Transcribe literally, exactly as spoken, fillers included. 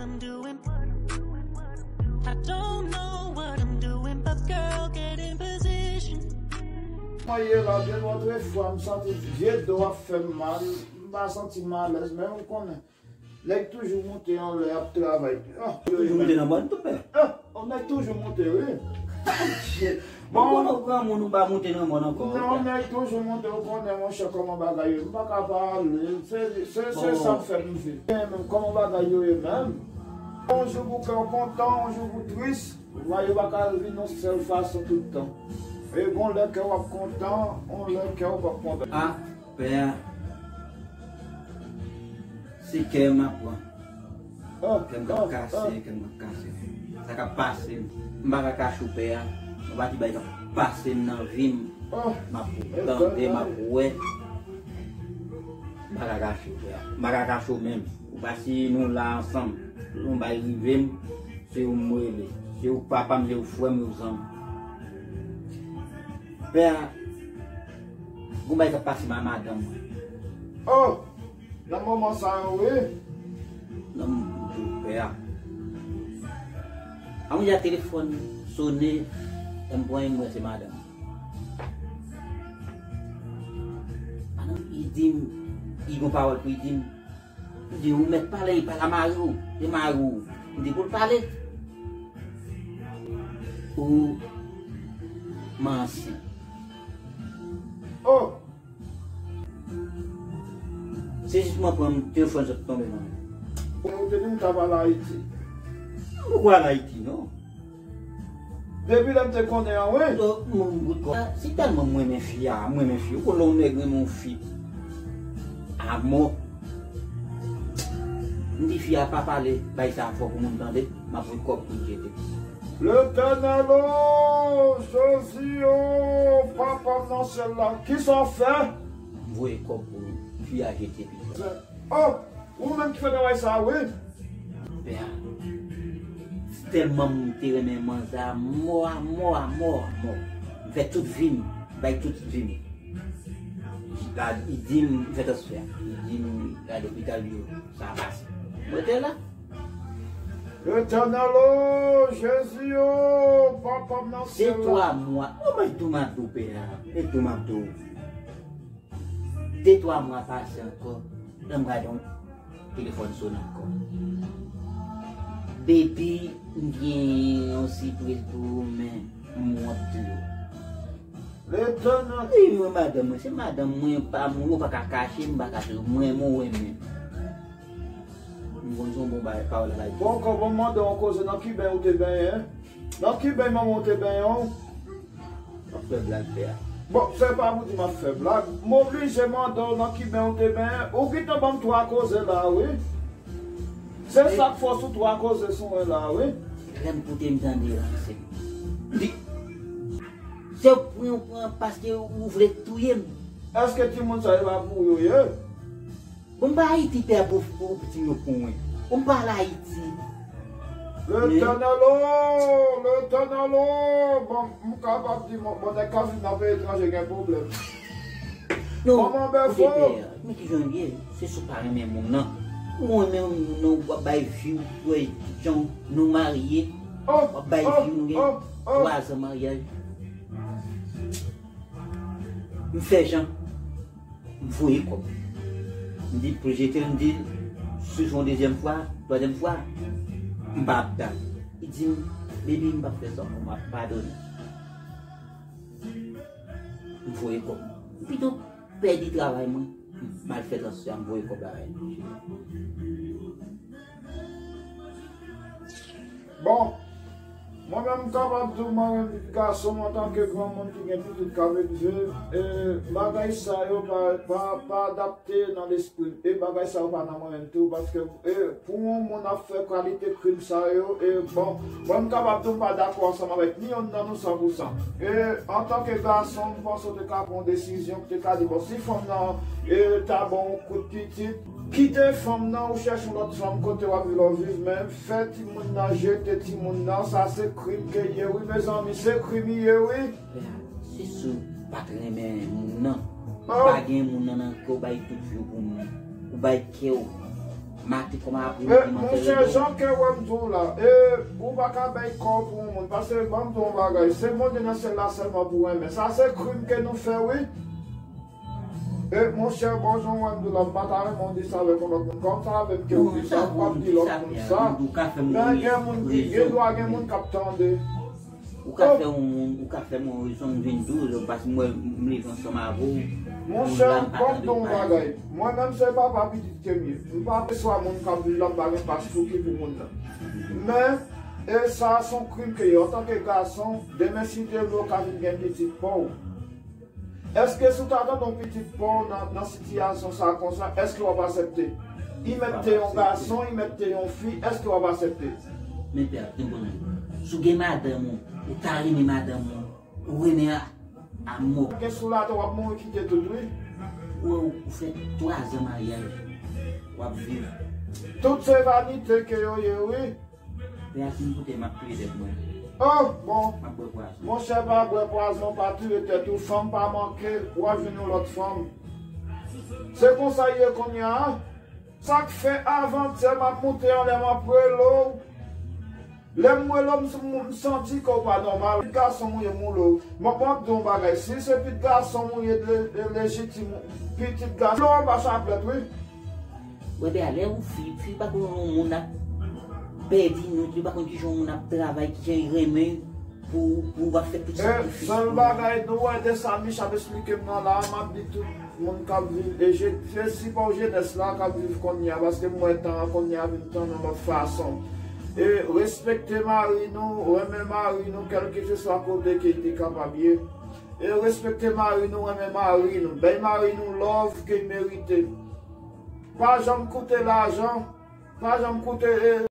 I'm doing. I don't know what I'm doing, but girl, get in position. Mwen ye la, de lòt fwa, m santi vye do ap fè m mal, m pa santi m alèz, men ou konnen, nèg toujou moute anlè ap travay. Ah, Toujou moute nan mòn tou, pè. Ah, on nèg toujou moute, wi. Bon, konnen granmoun ou pa moute nan mòn ankò. Non, nèg toujou moute, ou konnen, monchè, kòman bagay yo. M pa ka pale, se se se sa k fè m viv. Men kòman bagay yo ye menm? On jou pou kè w kontan, on jou pou tris. Vwa yo pa ka vin yon sèl fason tout tan. E gon lè kè w ap kontan, on lè kè w p ap kontan. A, pè a, se kè m ap pran. Kè m k ap kase, kè m k ap kase. Sa k ap pase m, m pa ka kache w, pè a. Yon pati bagay k ap pase m nan vi m. M ap tande, m ap wè. M pa ka kache w, pè a. M pa ka kache w menm. Ou pa si nou la ansanm. Yon bagay rive m, se ou m rele. Se ou papa m, se ou frè m, ou zanmi m. Pè a, gon bagay k ap pase m a madanm mwen. Oh! Nan moman sa yo, wi. Nan m di w, pè a. An mwen di a telefòn sonnen, lè m pran li, m wè se madanm. Madanm, li di m, li gon pawòl pou li di m. M di, ou mèt pale, li pale a mari w. Se mari w. M di pou l pale. Ou manse. Oh! Se jis mwen pran telefòn sot tonbe nan men. Ou te di m t ap al Ayiti. M poko al Ayiti, non. Depi lè m te konnen an, wi. Mwen, mwen, mwen, si tèlman m renmen fi a, m renmen fi. Ou konn lè yon nèg renmen yon fi a mò. M di fi a pa pale, bay sa fò pou moun tande, m ap voye kòb pou l jete. Letènèl, o Jezi, o Papa m nan syèl la, kisa w fè? M voye kòb pou fi a jete pita. Oh, ou menm ki fè travay sa, wi. Pè a, tèlman m te renmen manzè a mò, a mò, a mò, a mò. M fè tout vi m, bay tout vi m. La, li di m, m fè transfè. Li di m, la lopital yo, sa pase. Mwen te la. Letènèl, o Jezi, o Papa m nan Se syèl la. twa mwa. Ou mwen tou m ap di w, pè a. E tou m ap di w. De twa mwa pase ankò, lè m gade yon telefòn sonnen ankò. Baby, m gen yon sipriz pou ou, men m wont di w. Letènèl. Wi, mwen madanm mwen, se madanm mwen, pa mwen, ou pa ka kache, m pa kache, mwen, mwen, mwen menm. M konn se yon bon bagay, pawòl la bay. Bon, kòman m mande w koze nan ki beny ou te benyen? Nan ki beny manman w te benyen w? W ap fè blag, pè a. Bon, se pa pou di m ap fè blag. M oblije mande w nan ki beny ou te benyen. Ou gentan ban m twa koze la, wi. Se sa k fòs ou twa koze sou mwen la, wi. Lè m koute m tande ranse. Li, se pran, pran paske ou vle touye m. Èske timoun sa yo pa pou ou yo ye? Bon, m pa Ayiti, pè, pou, pou, pou ti yo pou mwen. Bon, m pa al Ayiti. Letènèl, o, Letènèl, o. Bon, m kapab di, bon, bon, nèg k ap viv nan peyi etranje gen pwoblèm. Non, Manman bèfo. Koute, pè, men ki jan l ye, se sou pa renmen moun nan. Ou renmen moun nan, w ap bay vi w, w ap jan nou marye, Oh, w ap bay oh, vi w, nou gen oh, oh. twa zan maryaj. M fè jan, m voye kòb. M di pou l jete l, m di, si se yon dezyèm fwa, twazyèm fwa, m p ap tann. Li di m, baby, m p ap fè sa ankò, m ap padone. M voye kòb. M pito pèdi travay mwen, m al fè transfè a, m voye kòb la bay li. Bon, mwen menm m kapab di w, mwen menm pitit gason m, antanke granmoun ki gen pitit k ap elve, e, bagay sa yo pa, pa, pa adapte nan lespri m. E bagay sa yo pa nan mwen menm tou, paske, e, pou yon moun ap fè kalite krim sa yo, e, bon, mwen m kapab di w m pa dakò ansanm avèk ni yonn nan nou san pou san. E, antanke gason, m panse w te ka pran yon desizyon, w te ka di, bon, si fanm nan, e, ta ba w yon kout pitit, kite fanm nan, ou chèche yon lòt fanm kote w ap viv, w ap viv, men fè timoun nan, jete timoun nan, sa se krim ke l ye, wi, mezanmi, se krim li ye, wi. Pè a, se si w pa t renmen moun nan. Ou pa gen moun nan nan kè w, bay tout vi w pou moun. Ou bay kè w. Maten kòman apre midi, monchè, jan ke wè m di w la, e, ou pa ka bay kò w pou yon moun, paske ban m di w yon bagay, se Bondye nan syèl la sèlman pou renmen. Sa se krim ke nou fè, wi. E, monchè, bon, jan wè m di w la, m pa ta renmen w di sa avèk yon lòt moun. Kòm sa avè m ke w di sa, m p ap di lòt moun sa. Men gen moun ki gen dwa, gen moun k ap tande. Ou ka fè yon moun, ou ka fè m yon rezon, m vin di w, paske mwen, m leve ansanm avè w. Monchè, ban m di w yon bagay. Mwen menm se papa pitit ke m ye. M pa resevwa moun k ap viv la, m pa gen pas pou ki pou moun nan. Men, e sa se yon krim ke ye. Antanke gason, demen si Dye vle, w ka vin gen pitit pa w. Èske si w ta tande yon pitit pa w nan, nan sitiyasyon sa konsa, èske w ap aksepte? I mèt te yon gason, i mèt te yon fi, èske w ap aksepte? Men pè, tann konnen. Si w gen madanm ou, ou ta renmen madanm ou, ou renmen a, a mò. Gen sou latè, w ap mouri kite tout, wi. Ou, ou fè twa zan maryaj, w ap viv. Tout se vanite ke yo ye, wi. Pè a fin koute m ap touye tèt mwen. Oh, bon. M ap bwè pwazon. Monchè, pa bwè pwazon, pa touye tèt ou. Fanm pa manke, w a jwenn yon lòt fanm. Se konsa l ye kounye a. Sa k fè avantyè m ap moute anlè, m ap rele w. Lè m rele w, m, m, m santi ke w pa nòmal. Pitit gason m ou ye, m rele w. Mwen, mwen ap di w yon bagay. Si se pitit gason m ou ye, le, le, lejitim, pitit gason, w anba chaplèt, wi. Wè, pè a, lè ou fi, fi pa konn yon moun ap pèdi nou, li pa konn kijan yon moun ap travay, kijan li renmen pou, pou w ap fè tout sakrifis. Sèl bagay nou wè de sa Micha ap esplike m nan la, m ap di tout moun k ap viv, e je, se sipò jenès la k ap viv kounye a, paske m wè tan an kounye a vin tounen yon lòt fason. E respekte mari nou, renmen mari nou, kèlkeswa kote ke li te kapab ye. E respekte mari nou, renmen mari nou, bay mari nou love ke l merite. Pa janm koute lajan, pa janm koute, e,